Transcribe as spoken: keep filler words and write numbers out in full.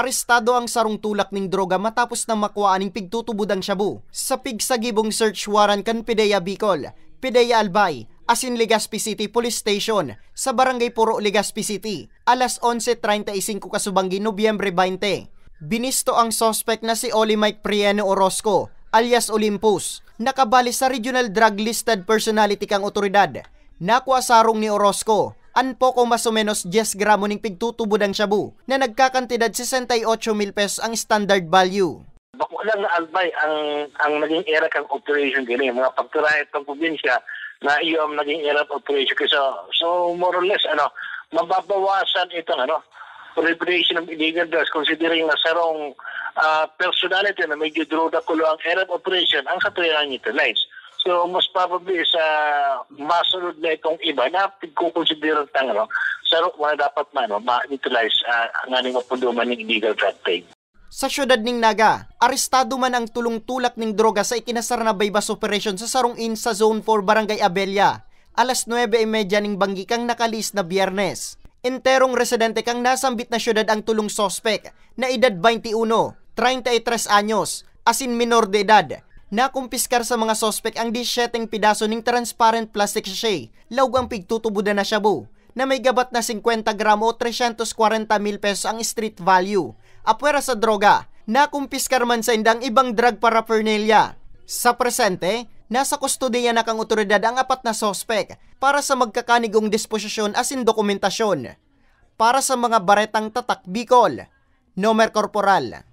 Arestado ang sarong tulak ning droga matapos na makuha ning pigtutubod ang shabu sa pigsagibong search warrant kan PDEA Bicol, PDEA Albay, asin Legazpi City Police Station sa Barangay Puro, Legazpi City, alas onse treinta y cinco kasubanggi, Nobyembre baynte. Binisto ang suspek na si Oli Mike Prieno Orozco, alias Olympus, na kabali sa Regional Drug Listed Personality kan otoridad. Nakua sa harong ni Orozco an poko mas o menos dyes gramo ning pigtutubod ang shabu na nagkakantidad sesenta y ocho mil pesos ang standard value. Bako lang na Albay ang, ang naging area kan operation gini. Mga pagturahe at pagprobinsya na iyo ang naging area of operation. So, so more or less, ano, mababawasan itong, ano, proliferation of illegal drugs, considering na sarong, ah, personality na medyo droga kulo ang area of operation, ang katuyohan neutralize. So, most probably sa masunod na itong iba na pagkukonsidera tang, ano, saro na dapat ma-, ano, ma-neutralize, ah, ang aning mapunduman ng illegal drug trade. Sa siyudad ning Naga, arestado man ang tulong tulak ning droga sa ikinasar na buy-bust operation sa sarong inn sa Zone four, Barangay Abella, alas nuebe y media ning banggi kang nakalihis na Biyernes. Enterong residente kang nasambit na siyudad ang tulong suspek na edad baynte uno, treinta y tres anyos, asin minor de edad. Nakumpiskar sa mga suspek ang disyete pidaso ning transparent plastic sachet, laog ang pigtutubodan na shabu, na may gabat na singkwenta gramo o tresyentos kwarenta mil pesos ang street value. Apwera sa droga, nakumpiskar man sainda ang ibang drug paraphernalia. Sa presente, nasa kustodiya na kan otoridad ang apat na suspek para sa magkakanigong disposisyon asin dokumentasyon. Para sa mga baretang Tatak Bicol, Nomer Corporal.